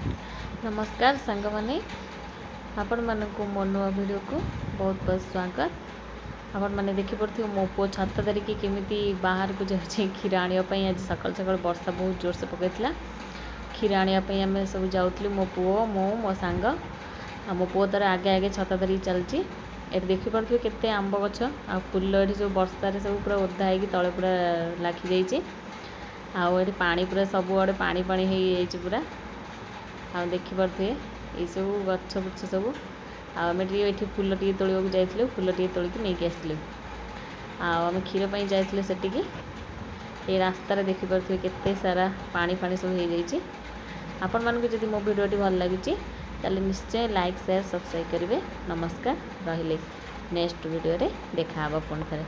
ନମସ୍କାର ସାଙ୍ଗମାନେ, ଆପଣମାନଙ୍କୁ ମୋ ନୂଆ ଭିଡ଼ିଓକୁ ବହୁତ ବହୁତ ସ୍ୱାଗତ। ଆପଣମାନେ ଦେଖିପାରୁଥିବେ ମୋ ପୁଅ ଛତା ଧରିକି କେମିତି ବାହାରକୁ ଯାଉଛି କ୍ଷୀର ଆଣିବା ପାଇଁ। ଆଜି ସକାଳୁ ସକାଳୁ ବର୍ଷା ବହୁତ ଜୋରସେ ପକାଇଥିଲା। କ୍ଷୀର ଆଣିବା ପାଇଁ ଆମେ ସବୁ ଯାଉଥିଲୁ, ମୋ ପୁଅ, ମୁଁ, ମୋ ସାଙ୍ଗ। ଆଉ ମୋ ପୁଅ ତାର ଆଗେ ଆଗେ ଛତା ଧରିକି ଚାଲିଛି। ଏଠି ଦେଖିପାରୁଥିବେ କେତେ ଆମ୍ବ ଗଛ ଆଉ ଫୁଲ ଏଠି ସବୁ ବର୍ଷାରେ ସବୁ ପୁରା ଓଦା ହେଇକି ତଳେ ପୁରା ଲାଖିଯାଇଛି। ଆଉ ଏଠି ପାଣି ପୁରା ସବୁଆଡ଼େ ପାଣି ପାଣି ହେଇଯାଇଛି ପୁରା। ଆଉ ଦେଖିପାରୁଥିବେ ଏଇସବୁ ଗଛ ବୁଛ ସବୁ। ଆଉ ଆମେ ଟିକେ ଏଠି ଫୁଲ ଟିକେ ତୋଳିବାକୁ ଯାଇଥିଲୁ, ଫୁଲ ଟିକେ ତୋଳିକି ନେଇକି ଆସିଲୁ। ଆଉ ଆମେ କ୍ଷୀର ପାଇଁ ଯାଇଥିଲୁ ସେଠିକି। ଏଇ ରାସ୍ତାରେ ଦେଖିପାରୁଥିବେ କେତେ ସାରା ପାଣି ଫାଣି ସବୁ ହେଇଯାଇଛି। ଆପଣମାନଙ୍କୁ ଯଦି ମୋ ଭିଡ଼ିଓଟି ଭଲ ଲାଗୁଛି, ତାହେଲେ ନିଶ୍ଚୟ ଲାଇକ୍, ସେୟାର, ସବସ୍କ୍ରାଇବ୍ କରିବେ। ନମସ୍କାର, ରହିଲି। ନେକ୍ସଟ ଭିଡ଼ିଓରେ ଦେଖାହେବ ପୁଣି ଥରେ।